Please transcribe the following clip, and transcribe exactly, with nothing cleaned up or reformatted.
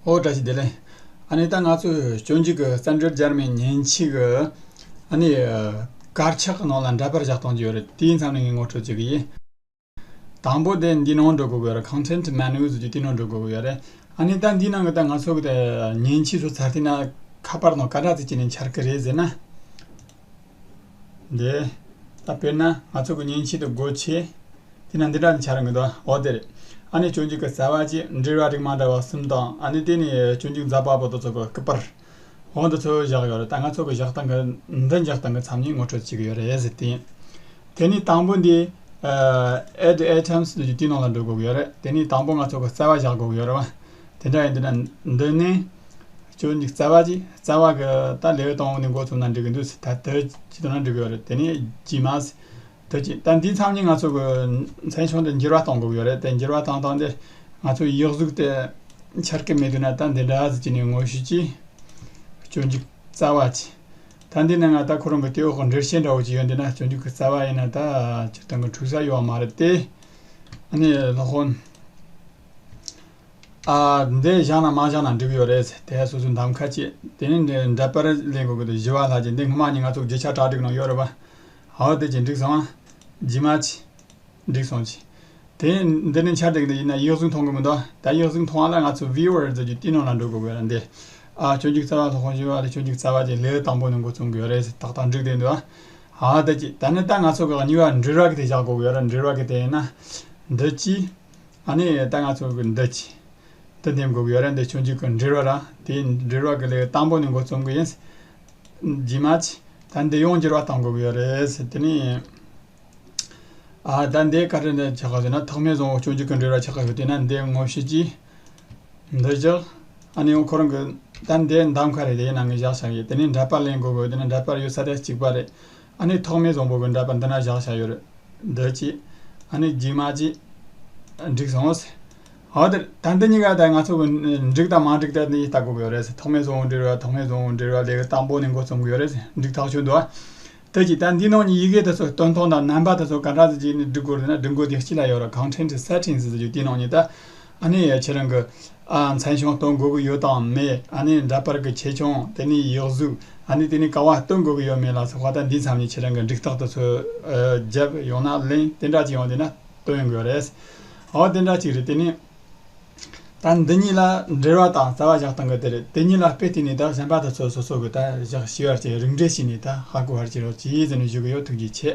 ཨོ་བཀྲ་ཤིས་བདེ་ལེགས། ཨ་ནི་ད་ང་ཚོས་སྤྱོད་འཇུག་གི་སྟེང་འགྲེལ་སྦྱར་མའི་མཉེན་ཆས་གི་ཨ་ནི་དཀར་ཆག་གི་ནང་ལ་འདྲ་པར་བཞག་གཏོང་རྒྱུ་ཡོད་རེད། དེའི་མཚམས་ནས་ངས་ངོ་སྤྲོད་བྱེད་གི་ཡིན། དང་པོ་དེ་འདི་ནང་འགྲོ་དགོས་ཀྱི་ཡོད་རེད། Content Menu ཟེར་རྒྱུ་དེ་ནང་འགྲོ་དགོས་ཀྱི་ཡོད་རེད། ཨ་ནི་ད་འདི་ནང་གི་ད་ང་ཚོ་གི་ད་མཉེན་ཆས་ཚོ་ཚར་དུས་ན་ཁ་པར་ནང་ག་འདྲ་ཅིག་བྱས་ནས་འཆར་གི་རེད་ཟེར་ན། འདི། ད་དཔེར་ན་ང་ཚོ་གི་མཉེན་ཆས་དེ་སྒོ་ཕྱེ། དེ་ན་འདི་འདྲ་འཆར་གི་འདུག་འོ་དེ་རེད། ཨ་ནི་སྤྱོད་འཇུག་གི་རྩ་བ་གཅིག་འགྲེལ་བ་རིགས་མ་འདྲ་བ་གསུམ་དང་། ཨ་ནི་དེ་ནས་སྤྱོད་འཇུག་འཛད་པ་པོ་དེ་ཚོ་གི་སྐུ་པར། འོ་འདི་ཚོ་བཞག་ཡོད་རེད། ད་ང་ཚོ་གི་བཞག་སྟངས་གི་འདི་འཇགས་སྟངས་གི་མཚམས་ནས་ངོ་སྤྲོད་བྱེད་གི་ཡོད་རེད་ཟེར་དེ། དེ་ནས་དང་པོ་འདི། Add Items ཟེར་རྒྱུ་དེའི་ནང་ལ་འགྲོ་དགོས་ཀྱི་ཡོད་རེད། དེ་ནས་དང་པོ་ང་ཚོ་གི་རྩ་བ་བཞག་དགོས་ཀྱི་ཡོད་རེད་བ། དེ་འདྲ་ཡིན་དུས་ན་འདི་ནས། སྤྱོད་འཇུག་རྩ་བ་གཅིག་རྩ་བ་གི་ད་ལེའུ་དང་པོ་ནས་འགོ་ཚུགས་ན་འགྲིག་གི་འདུག་ད་དེ་བྱེད་ཐུབ་ན་འགྲིག་གི་ཡོད་རེད། དེ་ནས་རྗེས་མ། དེ་གཅིག་ད་འདིའི་མཚམས་ནས་ང་ཚོ་གི་མཚན་བྱང་དེ་འགྱུར་བ་གཏོང་དགོས་ཀྱི་ཡོད་རེད། དེ་འགྱུར་བ་བཏང་སྟངས་དེ་ང་ཚོ་ཡིག་གཟུགས་དེ་འཆར་གི་མེད་དུས་ན་ད་འདི་འདྲ་ཟིག་བྱས་ནས་ངོ་ཤེས་ཀྱིས། སྤྱོད་འཇུག་རྩ་བ་གཅིག་ད་འདི་ནས་ང་ད་ཁོ་རང་གི་ལྟེ་འོག་གི་འགྲེལ་བཤད་འདྲ་བོ་ཅིག་ཡོད་འདི་ན་སྤྱོད་འཇུག་གི་རྩ་བ་ཡིན་ན་ད་སྤྱིར་བཏང་གི་འཁྲུག་ས་ཡོད་མ་རེད་དེ། ཨ་ནི་ལྷག་དོན། ཨ། འདི་བཞག་ན་མ་བཞག་ན་འགྲིག་ཡོད་རེད། དེ་སོ་སོའི་འདམ་ཁ་ཅིག་དེ་ནས་འདི་འདྲ་པར་ལེན་དགོས་ཀྱི་འདུག་བཞི་བ་ལྷག་ཅིག་འདི་སྔོན་མ་ནས་ང་ཚོ་རྒྱུ་ཆ་གྲ་སྒྲིག་ནང་ཡོད་རེད་པ། ཨོ་དེ་ཅིག་འགྲིག་སོང་ཨ། རྗེས་མ་ཅིག་འགྲིག་སོང་ཅིག་དེ་འདི་ནས་འཆར་འདུག་འདི་ཡིན་ན་ཡིག་གཟུགས་མཐོང་གི་མི་འདུག་ད་ཡིག་གཟུགས་མཐོང་བ་ལ་ང་ཚོ་Viewer ཟེར་རྒྱུ་དེའི་ནང་ལ་འགྲོ་དགོས་ཀྱི་ཡོད་རེད་འདི། ཨ། སྤྱོད་འཇུག་རྩ་བ་ལྷག་དོན་བཞི་བ་ལ་སྤྱོད་འཇུག་རྩ་བ་ཅིག་ལེའུ་དང་པོ་ནས་འགོ་རྩོམ་གྱི་ཡོད་རེད། ཏག་ཏག་འགྲིག་བསྡད་འདུག་ཨ། ཨ་ད་ཅིག་ད་ནི་ད་ང་ཚོ་གི་གཉིས་པ་འགྲེལ་བ་གི་དེ་བཞག་དགོས་ཀྱི་ཡོད་རེད། འགྲེལ་བ་གི་དེ་ཡིན་ན། འདི་གཅིག་ཨ་ནི་ད་ང་ཚོ་གི་འདི་གཅིག་འདི་འདེམས་དགོས་ཀྱི་ཡོད་རེད། འདི་སྤྱོད་འཇུག་གི་འགྲེལ་བ་ར། དེ་འགྲེལ་བ་གི་ལེའུ་དང་པོ་ནས་འགོ་རྩོམ་གི་ཡིན། རྗེས་མ་ཅིག་ད་འདི་ཡང་འགྱུར་བ་གཏོང་དགོས་ཀྱི་ཡོད་རེད། དེ་ནས། ཨ། ད་འདི་ག་རེ་འདི་ཆགས་ཀྱི་ཡོད་ན་ཐོག་མའི་བཟང་བོ་སྤྱོད་འཇུག་གི་འགྲེལ་བ་ཆགས་ཀྱི་ཡོད་དེ་ན་འདི་ངོ་ཤེས་ཀྱིས། འདི་བཞག་ཨ་ནི་ཡང་ཁོ་རང་གི་ད་འདི་འདམ་ཁ་རེད། དེ་ཡིན་ན་ངས་བཞག་བཞག་ཡོད། དེ་ནས་འདྲ་པར་ལེན་དགོས་དགོས་དེ་ན་འདྲ་པར་ཡོད་ས་དེ་གཅིག་པ་རེད། ཨ་ནི་ཐོག་མའི་བཟང་བོ་གི་འདྲ་པར་འདི་ན་བཞག་བཞག་ཡོད་རེད། འདི་གཅིག་ཨ་ནི་རྗེས་མ་གཅིག་འགྲིག་སོང་ཟེར། ཨོ་དེ་ད་འདི་གཉིས་ཀ་ད་ང་ཚོ་གི་འགྲིག་དང་མ་འགྲིག་ད་འདི་ལྟ་དགོས་ཀྱི་ཡོད་རེད་ཟེར། ཐོག་མའི་བཟང་བོ་འགྲེལ་བ་ཐོག་མའི་བཟང་བོ་འགྲེལ་བ་ལེའུ་དང་པོ་ནས་འགོ་རྩོམ་གི་ཡོད་རེད་ཟེར། འགྲིག་ཐག་ཆོད་འདུག་ཨ། དེ་གཅིག་ད་འདི་ནང་ནས་ཡི་གེ་དེ་ཚོ་སྟོན་སྟངས་དང་རྣམ་པ་དེ་ཚོ་ག་འདྲ་ཟིག་བྱས་ནས་སྒྲིག་དགོས་རེད་ན་སྒྲིག་འགོད་དེ་གཅིག་ལ་ཡོད་རེད། Content Settings ཟེར་རྒྱུ་དེའི་ནང་ནས་ད། ཨ་ནི་ཁྱེད་རང་གི་ཨ། མཚན་བྱང་སྟོན་དགོས་ཀྱི་ཡོད་དང་མེད། ཨ་ནི་འདྲ་པར་གྱི་ཆེ་ཆུང་། དེ་ནས་ཡིག་གཟུགས། ཨ་ནི་དེ་ནས་ག་བ་སྟོན་དགོས་ཀྱི་ཡོད་མེད་ལ་སོགས་པ་ད་འདིའི་མཚམས་ནས་ཁྱེད་རང་གི་འགྲིག་རྟགས་དེ་ཚོ་ཨ། བརྒྱབ་ཡོང་ན་ལེན་དེ་འདྲ་ཅིག་ཡོང་དེ་ན་སྟོན་ཡོང་གི་ཡོད་རེད། ཨོ་དེ་འདྲ་ཅིག་རེད། དེ་ནས་ད་འདི་གཉིས་ལ་འགྲེལ་བ་དང་རྩ་བ་བཞག་སྟངས་ཀྱི་དེ་རེད། དེ་གཉིས་ལ་དཔེ་བལྟས་ནས་ད་གཞན་པ་དེ་ཚོ་སོ་སོ་གི་ད་བཞག་ཤེས་པར་གྱི་རིགས་འགྲེ་བྱས་ནས་ད་ཧ་གོ་བར་གྱི་རོགས་གྱིས་ཟེར་ནས་ཞུ་གི་ཡོད། ཐུགས་རྗེ་ཆེ།